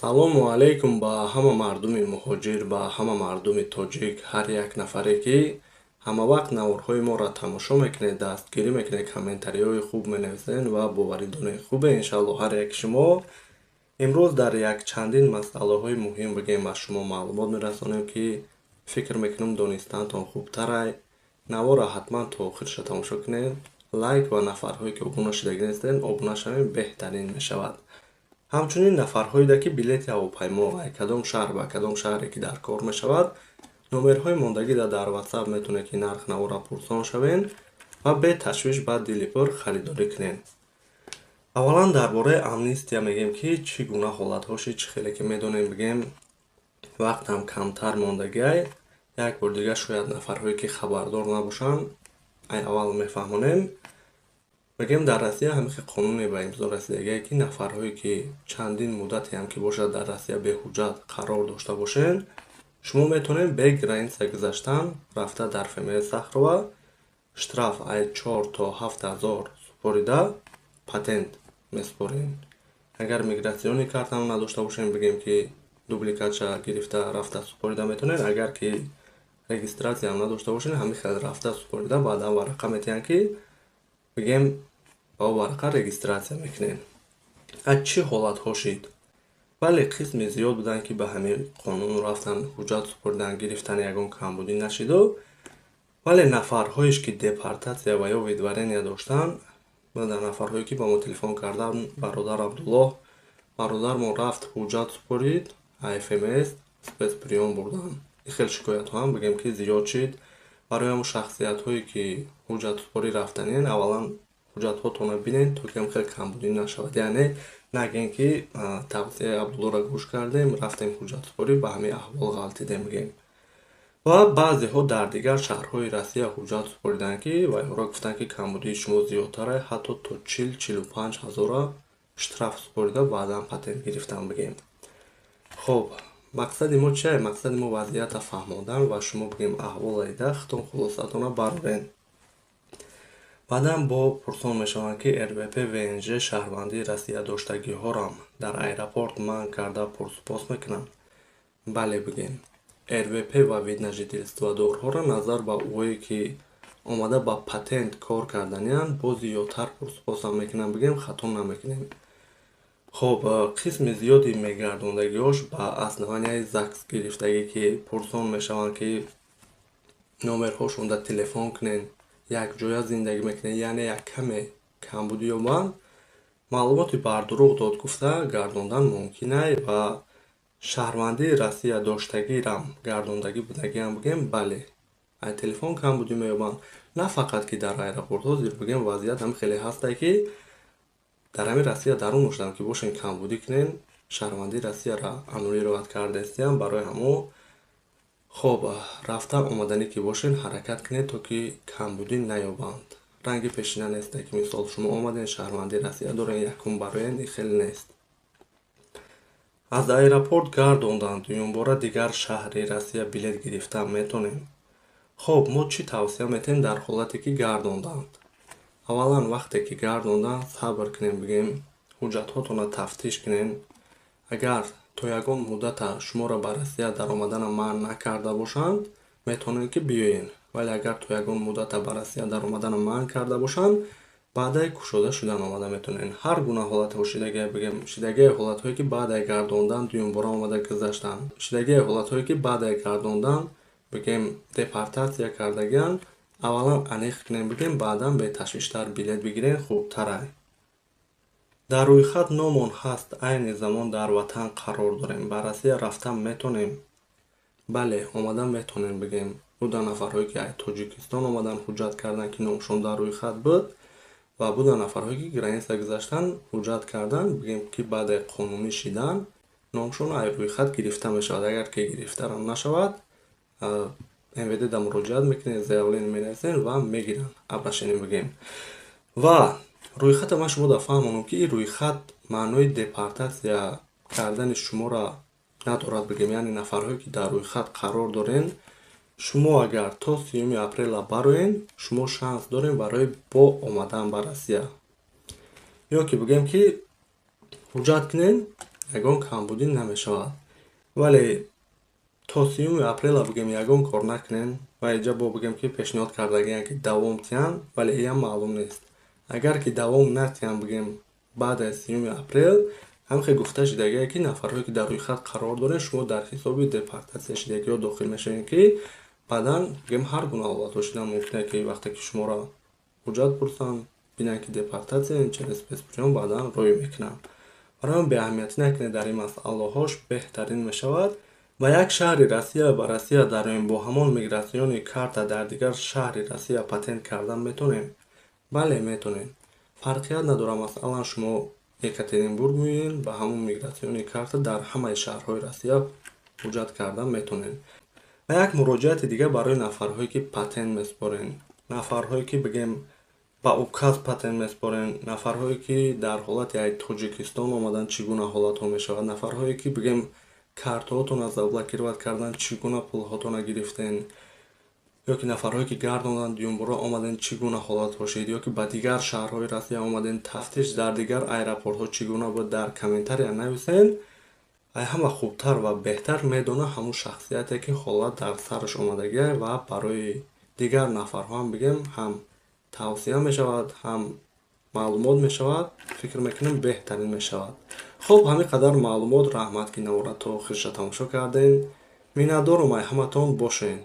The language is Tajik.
Салому алайкум ба ҳама мардуми муҳоҷир, ба ҳама мардуми тоҷик, ҳар як нафаре, ки ҳамавақт наворҳои моро тамошо мекунед, дастгирӣ мекунед, комментариҳои хуб менависед ва боварӣ донед, хубе, иншаалло, ҳар яки шумо. Имрӯз дар якчандин масъалаҳои муҳим, бигем, ба шумо маълумот мерасонем, ки фикр мекунам, донистаантон хубтарай. Наворро ҳатман то охирша тамошо кунед, лайк ва нафарҳое, ки обуна шудагӣ нестед, обуна шавед, беҳтарин мешавад. Ҳамчунин нафарҳоеда, ки билети ҳавопаймо ай кадом шаҳр ба кадом шаҳре ки дар кор мешавад, номерҳои мондагида дар WhatsApp метавонед, ки нарх наворро пурсон шавед ва беташвиш ба дили пур харидорӣ кунед. Аввалан дар бораи амнистия мегӯем, ки чӣ гуна ҳолатҳо шид. Чӣ хеле ки медонем, бигем, вақтам камтар мондагиай. Як бор дигар, шояд нафарҳое, ки хабардор набошанд, ай аввал мефаҳмонем. Мегӯем, дар Россия ҳамихел қонуне ба имзо расидагие, ки нафарҳое, ки чандин муддатеам ки бошад, дар Россия беҳуҷҷат қарор дошта бошед, шумо метавонед бе граница гузаштан рафта дар ФМС Сахарова штраф ай 4 то 7 ҳазор супорида, патент месупорем. Агар миграционный картам надошта бошем, бигем, ки дубликатша гирифта, рафта супорида метавонед. Агар ки регистратсияам надошта бошед, ҳамин хел рафта супорида, баъдан варақа метиҳанд, ки, бигем, ба варақа регистратсия мекунед. Аз чӣ ҳолатҳо шид? Бале, қисми зиёд буданд, ки ба ҳамин қонун рафтан, ҳуҷҷат супоридан, гирифтани, ягон камбудӣ нашиду. Вале нафарҳоеш, ки депортатсия ва ё выдворения доштанд, дар нафарҳое, ки ба мо телефон карданд: «Бародар Абдуллоҳ, бародармон рафт, ҳуҷҷат супорид, ФМС спецприём бурдан». Ин хел шикоятҳо ҳам, бигем, ки зиёд шид. Барои ҳамон шахсиятҳое, ки ҳуҷҷатсупорӣ рафтаниянд, аввалан ҳуҷҷатҳотонро бинед, то ки ҳам хел камбудӣ нашавад. Яъне нагӯем, ки тавсияи Абдуллоро гӯш кардем, рафтем ҳуҷҷатсупорӣ, ба ҳамин аҳвол ғалтидем, бигем. Ва баъзеҳо дар дигар шаҳрҳои Россия ҳуҷҷат супориданд, ки вайҳоро гуфтанд, ки камбудии шумо зиёдтар, ҳатто то 40-45 ҳазора штраф супорида, баъдан патент гирифтан, бигем. Хоб, мақсади мо чие? Мақсади мо вазъията фаҳмондан ва шумо, бигем, аҳвола дида, худтон хулосаатонро барорен. Баъдан бо пурсон мешаванд, ки РВП, ВНЖ, шаҳрвандии Россия доштагиҳорам дар аэропорт манъ карда, пурсупос мекунанд? Бале, бигем, РВП ва вид на жительство дорҳоро назар ба ӯое, ки омада ба патент кор карданиянд, боз зиёдтар пурсупосам мекунанд, бигем, хато намекунем. Хоб, қисми зиёди мегардондагиҳош ба основанияи ЗАГС гирифтагӣ, ки пурсон мешаванд, ки номерҳошонда телефон кунед, якҷоя зиндагӣ мекунед, яъне як каме камбудӣ ёбанд, маълумоти бардурӯғ дод гуфта, гардондан мумкинай. Ва шаҳрвандии Россия доштагирам гардондагӣ будагиам, бигем, бале, ай телефон камбудӣ меёбанд. На фақат ки дар аэропортҳо зир, бигем, вазъият ҳам хеле ҳастае, ки дар ҳамин Россия дарун бошадам, ки бошен, камбудӣ кунем, шаҳрвандии Россияро аннулировать кардаистиям. Барои ҳамо, хоб, рафта омаданӣ ки бошен, ҳаракат кунед, то ки камбудӣ наёбанд. Ранги пешина несте, ки мисол шумо омаден, шаҳрвандии Россия дорен, якум бароен, хеле нест. Аз аэропорт гардонданд, дуюмбора дигар шаҳри Россия билет гирифта метонем? Хоб, мо чӣ тавсия метиҳем дар ҳолате, ки гардонданд? Аввалан, вақте ки гардонданд, сабр кунем, бигем, ҳуҷҷатҳотонро тафтиш кунем. Агар то ягон муддата шуморо ба Россия даромадана манъ накарда бошанд, метавонед, ки биёед. Вале агар то ягон муддата ба Россия даромадана манъ карда бошанд, баъдаи кушода шудан омада метавонед. Ҳар гуна ҳолатҳо шидагия, бигем, шидагияи ҳолатҳое, ки баъдаи гардондан дуюмбора омада гузаштанд, шидагияи ҳолатҳое, ки баъдаи гардондан, бигем, депортатсия кардагианд, аввалан аниқ кунем, бигем, баъдан беташвиштар билет бигирен, хубтарай. Дар рӯйхат номон ҳаст, айни замон дар ватан қарор дорем, ба Россия рафтан метонем? Бале, омадан метонем, бигем. Буда нафарҳое, ки аз Тоҷикистон омадан, ҳуҷҷат карданд, ки номшон дар рӯйхат буд, ва буда нафарҳое, ки граница гузаштан, ҳуҷҷат кардан, бигем, ки баъдаи қонунӣ шидан номшон аз рӯйхат гирифта мешавад. Агар ки гирифтарам нашавад, МВД да муроҷиат мекунед, заявление менависед ва мегиранд обращение, бигем. Ва рӯйхата ман шумо да фаҳмонам, ки ин рӯйхат маънои депортатсия кардани шуморо надорад, бигем. Яъне нафарҳое, ки дар рӯйхат қарор дорен, шумо агар то 30-уми апрела бароен, шумо шанс дорем барои бо омадан ба Россия. Ё ки, бигем, ки ҳуҷҷат кунен, Ягон камбудӣ намешавад. Вале то 30-уми апрела, бигем, ягон кор накунем ва иҷа бо бигем, ки пешниҳод кардагиянд, ки давом тиҳанд, вале иам маълум нест. Агар ки давом натиҳанд, бигем, баъд аз 30-уми апрел, ҳамхел гуфта шудагие, ки нафарҳое, ки дар рӯйхат қарор доред, шумо дар ҳисоби депортатсия шудагиҳо дохил мешавед, ки баъдан, бигем, ҳар гуна ҳолатҳо шудан мумкин, ки вақте ки шуморо ҳуҷҷат пурсанд, бинанд, ки депортатсия через спецприём, баъдан рӯй мекунанд. Барои он беаҳамиятӣ накунед дар ин масъалаҳош, беҳтарин мешавад. Ва як шаҳри Россия ба Россия дароем, бо ҳамон миграционный карта дар дигар шаҳри Россия патент кардан метонем? Бале, метонем, фарқият надорад. Масалан, шумо Екатеринбург меоед, ба ҳамон миграционный карта дар ҳамаи шаҳрҳои Россия ҳуҷҷат кардан метонем. Ва як муроҷиати дигар барои нафарҳое, ки патент месупорен, нафарҳое, ки, бигем, ба указ патент месупорен, нафарҳое, ки дар ҳолати ай Тоҷикистон омадан, чӣ гуна ҳолатҳо мешавад, нафарҳое, ки, бигем, картаҳотонро заблокировать кардан, чӣ гуна пулҳотонро гирифтен, ё ки нафарҳое, ки гардонанд, дуюмбора омаден, чӣ гуна ҳолатҳо шид, ё ки ба дигар шаҳрҳои Россия омаден, тафтиш дар дигар аэропортҳо чӣ гуна буд, дар комментария нависен. Ай ҳама хубтар ва беҳтар медона ҳамун шахсияте, ки ҳолат дар сараш омадагия, ва барои дигар нафарҳо ҳам, бигем, ҳам тавсия мешавад, ҳам маълумот мешавад. Фикр мекунем, беҳтарин мешавад. Хуб, ҳамин қадар маълумот. Раҳмат, ки навора то охирша тамошо кардем. Миннатдорум ай ҳаматон. Бошен.